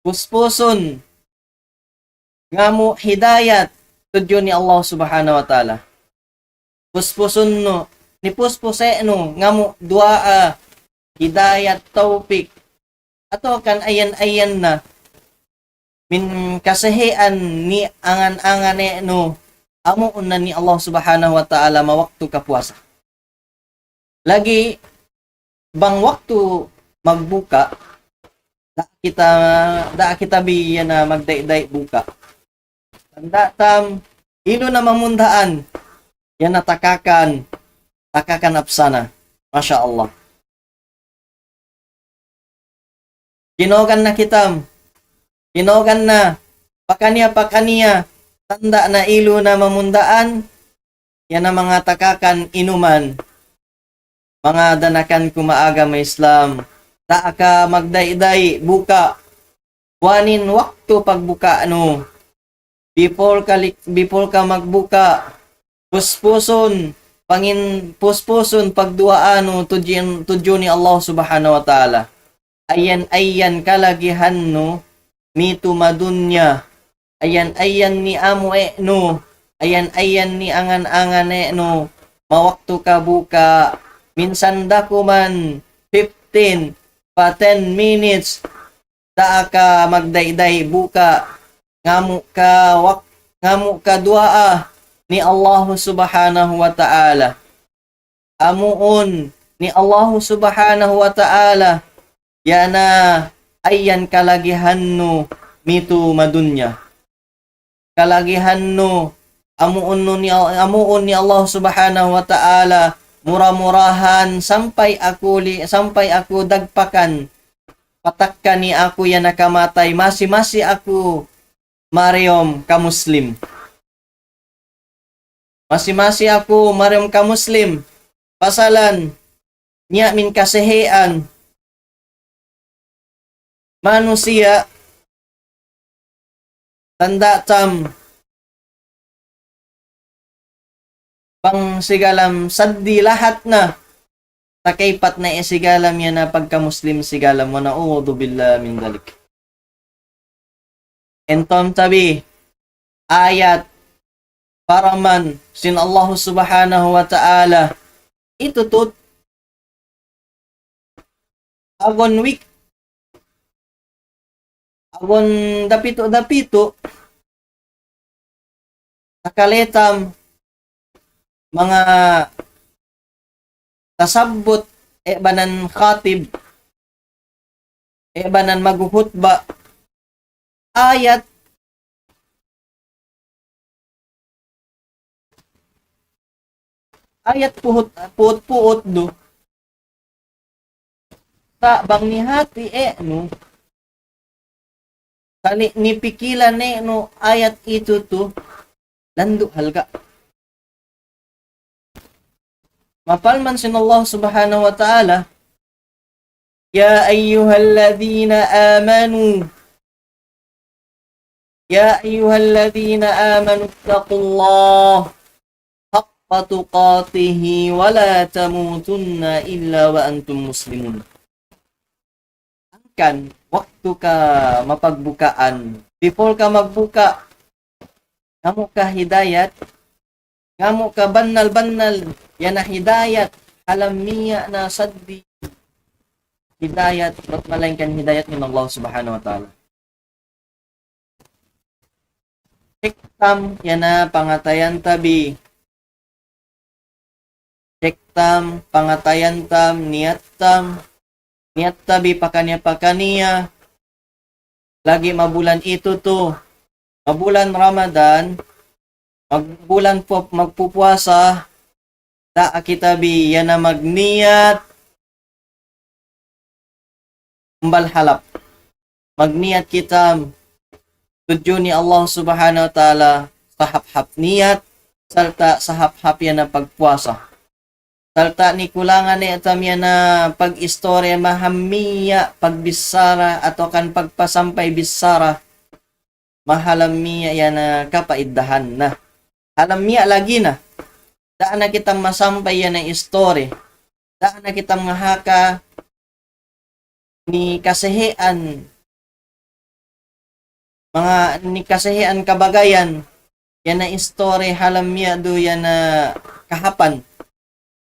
Puspusun, ngamu' hidayat tudju ni Allah Subhanahu wa Ta'ala. Puspusun nu, nipuspus e nu, ngamu' duwaa, hidayat, tawpik, atawa kan ayan-ayan na, min kasihian ni angan-angan e nu, amuun na ni Allah Subhanahu wa Ta'ala mawaktu ka puasa. Lagi' bang waktu magbuka', da' kita, da' kita bi yan na magdai'-dai' buka'. Tanda' tam, ilu na mamundaan, yan na takakan, takakan apsana. Masha Allah. Kinugan na kitam. Kinugan na. Pakaniya, pakaniya. Tanda' na ilu na mamundaan. Yan na manga takakan inuman. Manga danakan ku maagama Islam. Daa ka magdai-dai, buka'. Kuwanin waktu pagbuka' nu. Before ka li-, before ka magbuka', puspusun, pangin-, puspusun pagduwaa nu tudju-, tudju ni Allah Subhanahu wa Ta'ala. Ayan-ayan kalagihan nu mitu madunya. Ayan-ayan ni'amu e nu. Ayan-ayan niangan-angan e nu. Mawaktu ka buka', minsan da kuman fifteen pa ten minutes, daa ka magdai-dai buka', ngamu' ka wak-, ngamu' ka duwaa ni Allah Subhanahu wa Ta'ala. Amuun ni Allah Subhanahu wa Ta'ala, yan na ayan kalagihan nu mitu madunya. Kalagihan nu, amuun nu ni, amuun ni Allah Subhanahu wa Ta'ala, mura-murahan sampay aku li-, sampay aku dagpakan, patakka ni aku yan na kamatay, masi-masi aku mariyum ka Muslim. Masi-masi aku mariyum ka Muslim. Pasalan niya min kasihian manusiya', Tanda' tam, bang sigalam saddi lahat na, takaypat na isigalam yan na pagka-Muslim sigalam, wa na'udhu billah min dhalik. Enton tabi, ayat, paraman, sin Allah Subhanahu wa Ta'ala, itu tut, agun wik, agun dapitu-dapitu, takaletam, manga tasabbut, e banan khatib, e banan maghuhutba, ayat, ayat puhut, puhut-puhut du. Sa' bang nihati e nu, kani nipikilan e nu ayat itu tu, landu' halga'. Mapalman sin Allah Subhanahu wa Ta'ala, يا أيها الذين آمنوا، يا أيها الذين آمنوا اتقوا الله حق تقاته ولا تموتن إلا وأنتم مسلمون. Hangkan, waktu ka mapagbukaan, before ka magbuka, amu ka hidayat, amu ka bannal-bannal, yan na hidayat, alam niya na saddi hidayat, bat malaingkan hidayat min Allah Subhanahu wa Ta'ala. Check tam, yan na pangatayan tabi. Check tam, pangatayan tam, niyat tam, niyat tabi pakaniya-pakaniya. Lagi' mabulan itu tu, mabulan Ramadan, magbulan pu-, magpupuasa, da' kita bi yan na magniyat, umbal halap. Magniyat kita tudju ni Allah Subhanahu wa Ta'ala, sahap-hap niyat, sarta' sahap-hap yan na pagpuasa. Sarta' nikulangan niya tam yan na pag-istorya, mahammiya pagbichara atawa kan pagpasampay bichara, mahalammiya yan na kapaiddahan na. Halammiya lagi' na. Daan na kita masampay yan na istori. Daan na kita ngahaka ni kasihian, manga ni kasihian kabagayan, yan na istori halammiya du yan na kahapan.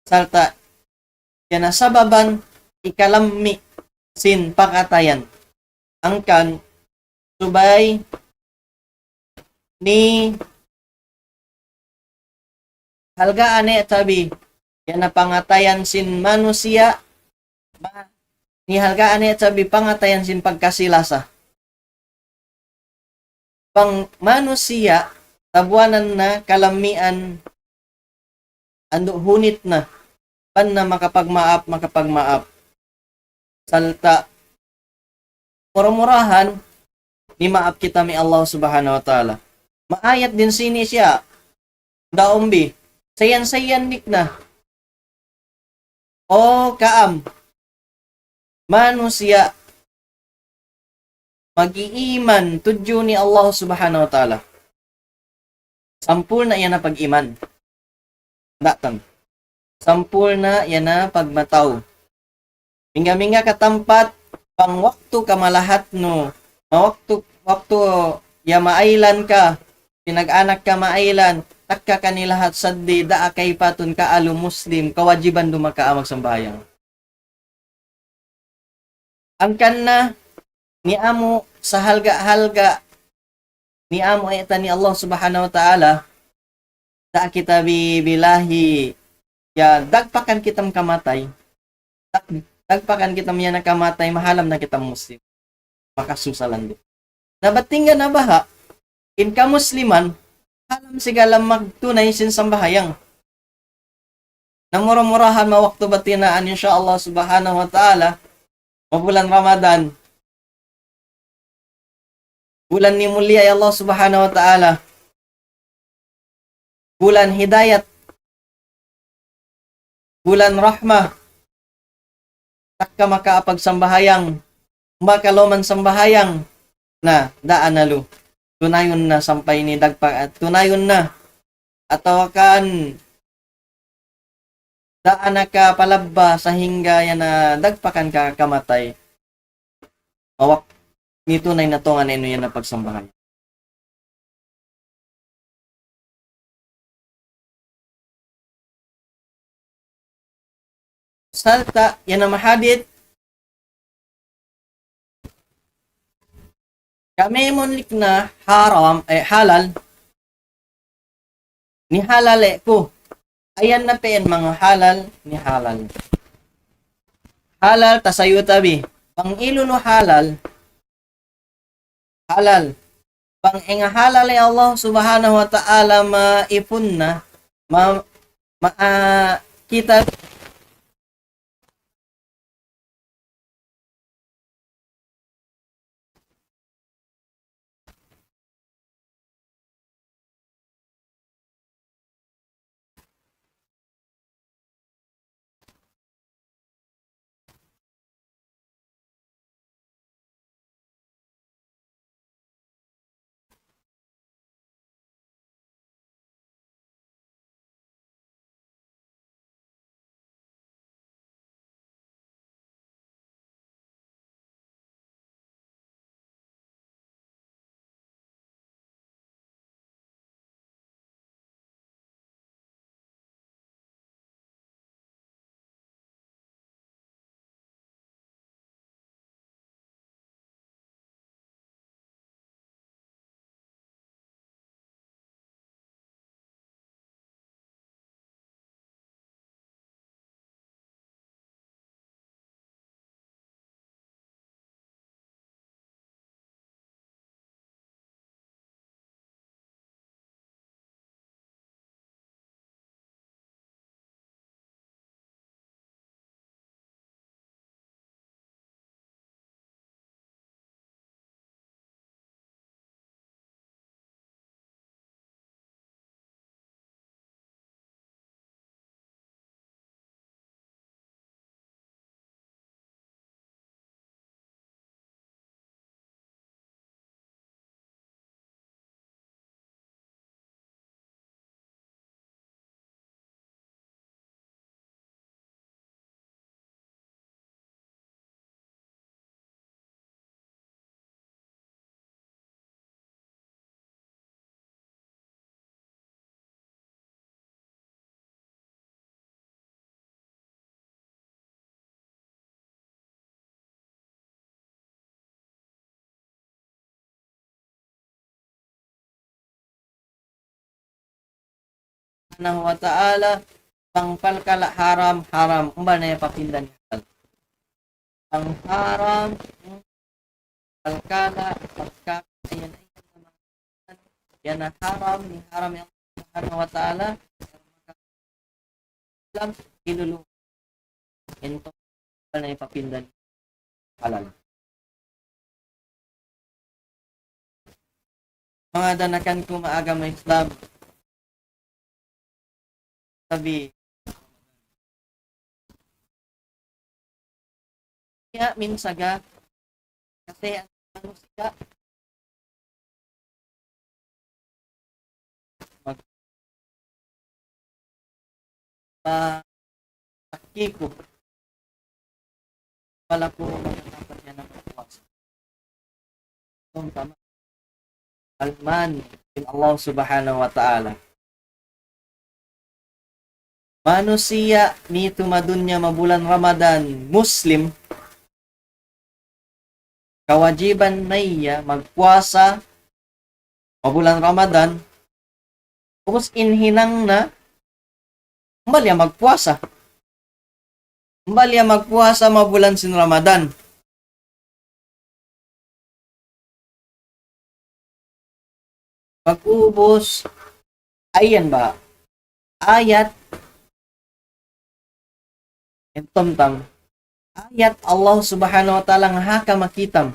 Sarta' yan na sababan ikalammi sin pangatayan. Hangkan subay ni halgaan e tabi, yan na pangatayan sin manusiya', ma-, ni halgaan e tabi pangatayan sin pagkasi-lasa. Bang manusiya', tabuanan na kalammian, andu' hunit na, pan na makapagmaap, makapagmaap. Sarta' mura-murahan, nimaap kita mi Allah Subhanahu wa Ta'ala. Maayat din sini siya, daumbi, sayan-sayan dik na. O kaam, manusiya', mag-iiman tudju ni Allah Subhanahu wa Ta'ala. Sampurna' yan na pag-iman. Datang. Sampurna' yan na pagmataw. Mingga-mingga ka tampat, bang waktu ka malahat nu, ma waktu, waktu ya maailan ka, pinag-anak ka maailan, takka ka nilahat saddi, daa kaypatun ka alu Muslim, kawajiban dumaka magsambahayang. Hangkan na, niamu' sahalga'-halga', niamu' ayatan ni Allah Subhanahu wa Ta'ala, da' kita bi-, bilahi, ya, dagpakan kita kamatay, dag-, dagpakan kita yan na kamatay, mahalam na kita Muslim. Makasusalan di'. Na bat tingga na baha', in kamusliman, halam sigala magtunay sin sambahayang. Na mura-murahan ma waktu bat yan, insya Allah Subhanahu wa Ta'ala, ma bulan Ramadan, bulan ni mulia ya Allah Subhanahu wa Ta'ala, bulan hidayat, bulan rahmah, takka makaapag sambahayang, makaluman sambahayang, na, daan na lu. tunayun na sampay ini dagpa-, tunayun na. Atawa kan, daan na ka palabba sahingga yan na dagpakan ka kamatay. Mawak-, mitunay na tunga' na inu yan na pagsambahayang. Sarta', yan na mahadit. Kami munlik na haram, eh, halal. Nihalal, eh, ku. Ayan na pa'in manga halal, nihalal. Halal, tasayuta bi. Bang ilulu halal, halal. Bang inga halal, eh, Allah Subhanahu wa Ta'ala maipun na, ma-, ma-, ah, kita Subhanahu wa Ta'ala, bang palkala' haram, haram. Umbal na yan papinda niya. Bang haram, palkala', palkala', ayan, ayan, yan na haram, ini haram in Allah Subhanahu wa Ta'ala. Islam, ilulu. Ito, na ipapinda niya. Halal. Manga danakan ku ha agama Islam. Sabi, ya, minsaga, kasi in manusiya', mag-, pa-, pakiku. Wala' ku makatapat yan ang puasa. Kung tama, alman, in Allah Subhanahu wa Ta'ala. Manusiya' ini tumadunya ha bulan Ramadan, Muslim, kawajiban niya magpuasa ha bulan Ramadan, ubus in hinang na, umbal niya magpuasa. Umbal niya magpuasa ha bulan sin Ramadan. Pag-ubus, ayan ba? Ayat, in tumtam, ayat Allah Subhanahu wa Ta'ala nga ha kamakita mu.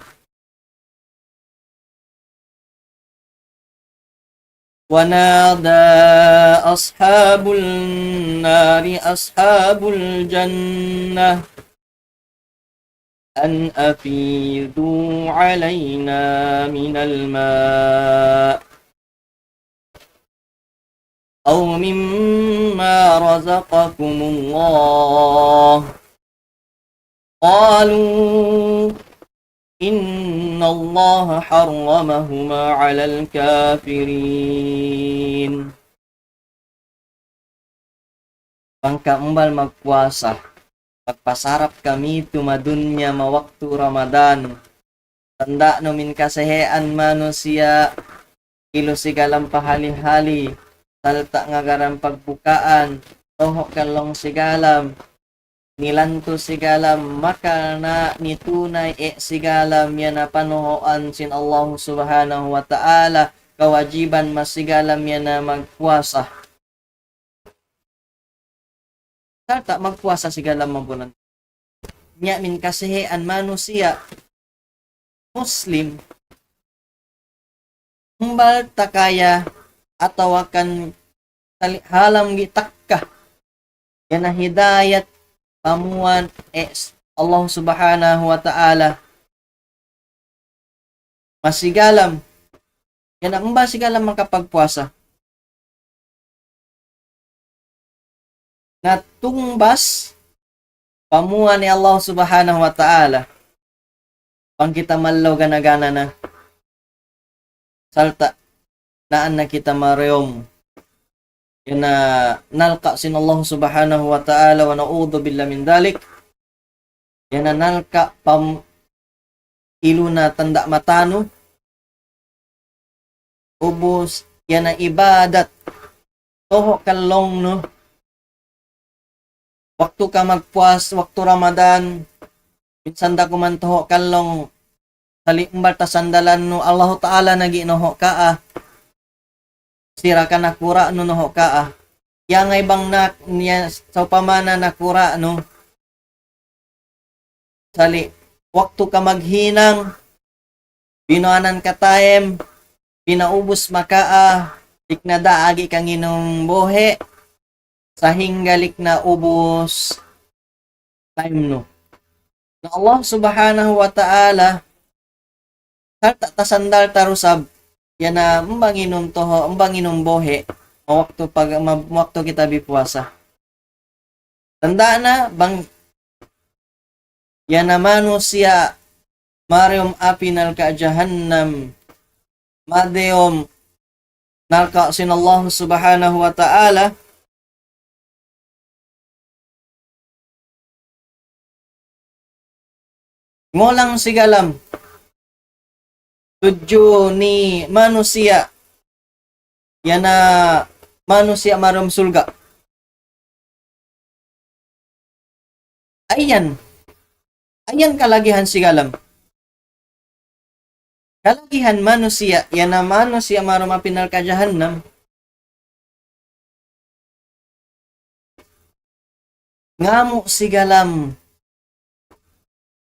ونادى أصحاب النار أصحاب الجنة أن أفيضوا علينا من الماء أو مما رزقكم الله. قالوا إن الله حرمهما على الكافرين. Bang kamu umbal magpuasa, magpasarap kami tumadun niya mawaktu Ramadan. Tanda' nu min kasihian manusiya', ilu sigalam pahali-hali, salta' ngagaran pagbukaan, toho' kallong sigalam, nilantu sigalam, makal na nitunay e sigalam yan na panuhuan sin Allah Subhanahu wa Ta'ala, kawajiban masigalam yan na magpuasa. Sarta' magpuasa sigalam mabulan. Nya min kasihian manusiya' Muslim, umbal takaya atawa kan tali-, halam gitakka. Yan na hidayat pamuan es Allah Subhanahu wa Ta'ala. Masigalam. Yan na umbal sigalam makapagpuasa. Na tungbas pamuan ni Allah Subhanahu wa Ta'ala. Bang kita mallaw gana-gana na. Salta' naan na kita mariyum. Yan na nalka' sin Allah Subhanahu wa Ta'ala, wa na'udhu billah min dhalik. Yan na nalka' pam-, ilu na tanda' mata nu. Ubus, yan na ibadat. Toho' kallong nu. Waktu ka magpuas, waktu Ramadan, minsan da kuman toho' kallong, sali' umbal tasandalan nu, Allahu Ta'ala nagi' noho' kaa. Sira ka nakura' nu noho' kaa. Yan ngay bang nak-, niya, sawpama na nakura' nu. Sali', waktu ka maghinang, binuanan ka time, pinaubus makaa, di' na da agi ka nginum buhi', sahingga di' na ubus time nu. Na Allah Subhanahu wa Ta'ala, sarta' tasandal ta da isab, yan na mba nginum toho', mba nginum buhi', waktu pag-, ma-, waktu kita bipuasa. Tanda' na bang yan na manusiya' mariyum api narka' jahannam, madiyum narka' sin Allah Subhanahu wa Ta'ala. Ngulang sigalam tudju ni manusiya', yan na manusiya' mariyum surga'. Ayan. Ayan kalagihan sigalam. Kalagihan manusiya', yan na manusiya' mariyum api narka' jahannam. Ngamu' sigalam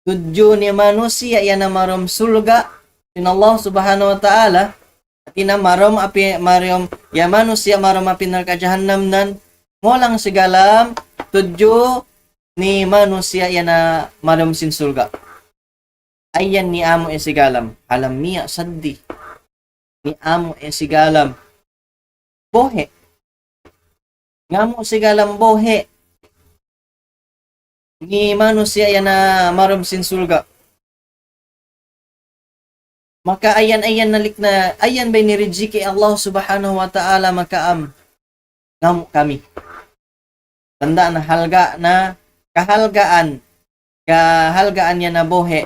tudju ni manusiya' yan na mariyum surga' sin Allah Subhanahu wa Ta'ala, hati niya mariyum api, mariyum, yan manusiya' mariyum api narka' jahannam nan, ngulang sigalam tudju ni manusiya' yan na mariyum sin surga'. Ayan niyamu' sigalam, alam niya saddi. Niyamu' sigalam buhi'. Ngamu' sigalam buhi' ni manusiya' yan na mariyum sin surga'. Maka ayan, ayan nalik na, ayan bay ni rijiki Allah Subhanahu wa Ta'ala makaam. Ngamu' kami. Tanda' na halga' na, kahalgaan, kahalgaan yan na buhi'.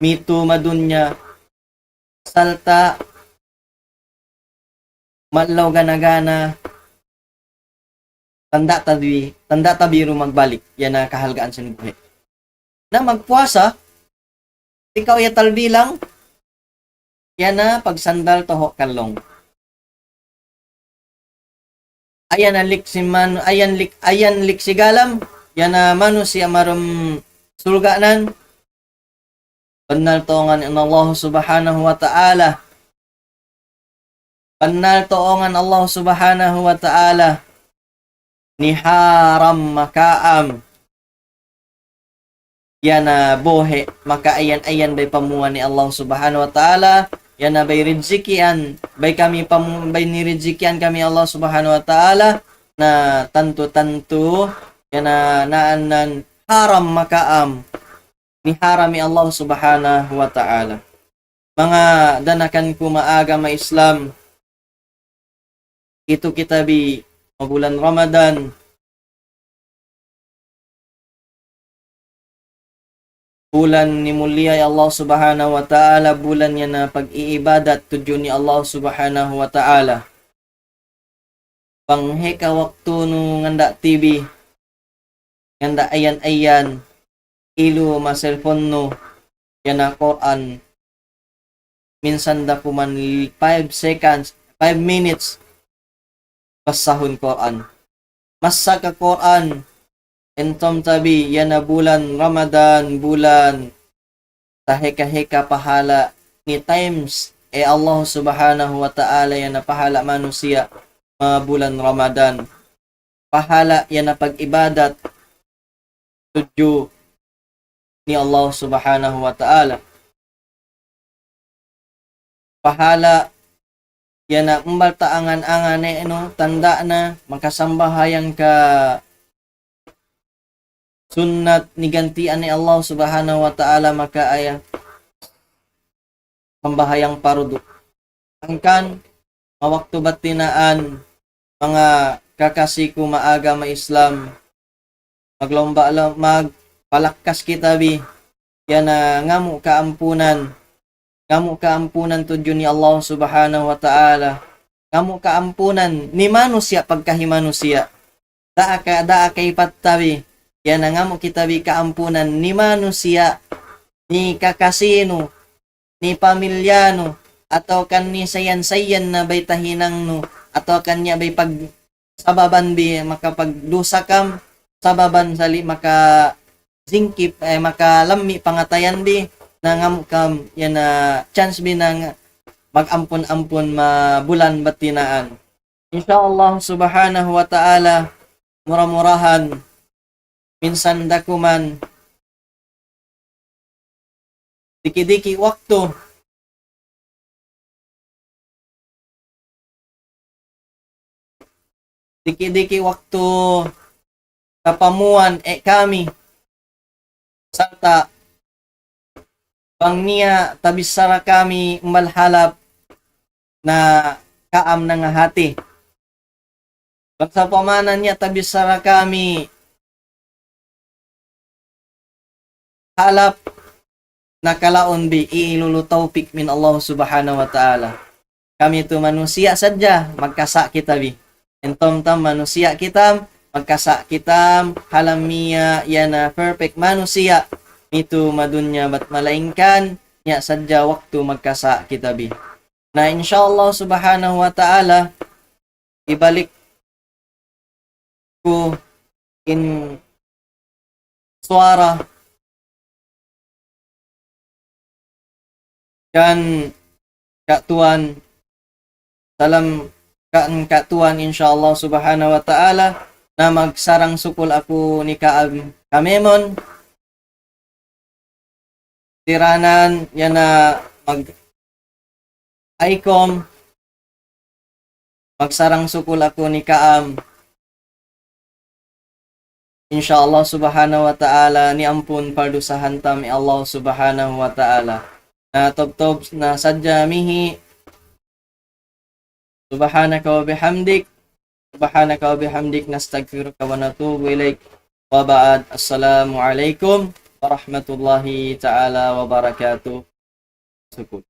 Mitu madunya, salta', mallaw gana-gana, tanda' ta di-, tanda' ta biru magbalik, yan na kahalgaan sin buhi'. Na magpuasa, ikaw ya talbilang, yan na pagsandal toho' kallong. Ayan na lik si man-, ayan lik, ayan lik sigalam, yan na manusiya' mariyum surga' nan. Bannal tuungan in Allah Subhanahu wa Ta'ala. Bannal tuungan Allah Subhanahu wa Ta'ala. Niharam makaam. yan na buhi', makaayan-ayan bay pamuan ni Allah Subhanahu wa Ta'ala, yan na bay rijikian, bay kami pamu-, bay nirijikian kami Allah Subhanahu wa Ta'ala, na tantu-tantu, yan na naanan haram makaam, niharam hi Allah Subhanahu wa Ta'ala. Manga danakan ku maagama Islam, itu kita bi mabulan Ramadan, bulan ni mulia Allah Subhanahu wa Ta'ala, bulan niya na pag-iibadat tudju ni Allah Subhanahu wa Ta'ala. Bang heka waktu nu nganda' T V, nganda' ayan-ayan, ilu ma cellphone nu, yan na Qur'an, minsan da kuman five seconds, five minutes, basahun Qur'an. Massa ka Qur'an, entom tabi, yan na bulan Ramadan, bulan taheka-heka pahala ni times, eh Allah Subhanahu wa Ta'ala yan na pahala manusiya' ma bulan Ramadan. Pahala yan na pag-ibadat tudju ni Allah Subhanahu wa Ta'ala. Pahala yan na umbal ta angan-angan, eh, no, tanda' na makasambahayang ka sunnat nigantian ni Allah Subhanahu wa Ta'ala makaaya sambahayang pardu. Hangkan, mawaktu bat tinaan, manga kakasi ku maagama Islam, maglomba, magpalakkas kita bi, yan na ngamu' kaampunan, ngamu' kaampunan tudju ni Allah Subhanahu wa Ta'ala, ngamu' kaampunan ni manusiya' pagkahi manusiya'. Daa ka, daa ka ipat tabi, yan na ngamu' kita bi kaampunan ni manusiya', ni kakasi nu, ni pamilya nu, atawa kan ni sayan-sayan na bay tahinang nu, atawa kan niya bay pag sababan bi makapagdusa kam, sababan sali' makajingkip, eh, makalammi pangatayan bi, na ngamu' kam, yan na chance bi na nga-, mag-ampun-ampun ma bulan bat tinaan. Insya Allah Subhanahu wa Ta'ala, mura-murahan, minsan da kuman, diki'-diki' waktu, diki'-diki' waktu kapamuan, eh, kami, sarta' bang niya tabichara kami umbal halap na kaam nangahati. Bang sawpama niya tabichara kami halap, na kalaun bi, iilulu tawpik min Allah Subhanahu wa Ta'ala. Kami tu manusiya' sadja, magkasa' kita bi. Entom tam manusiya' kita, magkasa' kita, halam miya, yan na perfect manusiya', mitu madunya bat malaingkan, niya sadja waktu magkasa' kita bi. Na insya Allah Subhanahu wa Ta'ala, ibalik ku in suwara kan Ka Tuan, salam kan Ka Tuan, insya Allah Subhanahu wa Ta'ala, na magsarang-sukul aku ni Kaab Kamemon, tiranan yan na mag aikom, magsarang-sukul aku ni Kaab. Insya Allah Subhanahu wa Ta'ala, niampun pardusahan tam hi Allah Subhanahu wa Ta'ala. Na tubtub na sadja mihi. سبحانك وبحمدك، سبحانك وبحمدك، نستغفرك ونتوب إليك. وبعد، السلام عليكم ورحمة الله تعالى وبركاته. Sukul.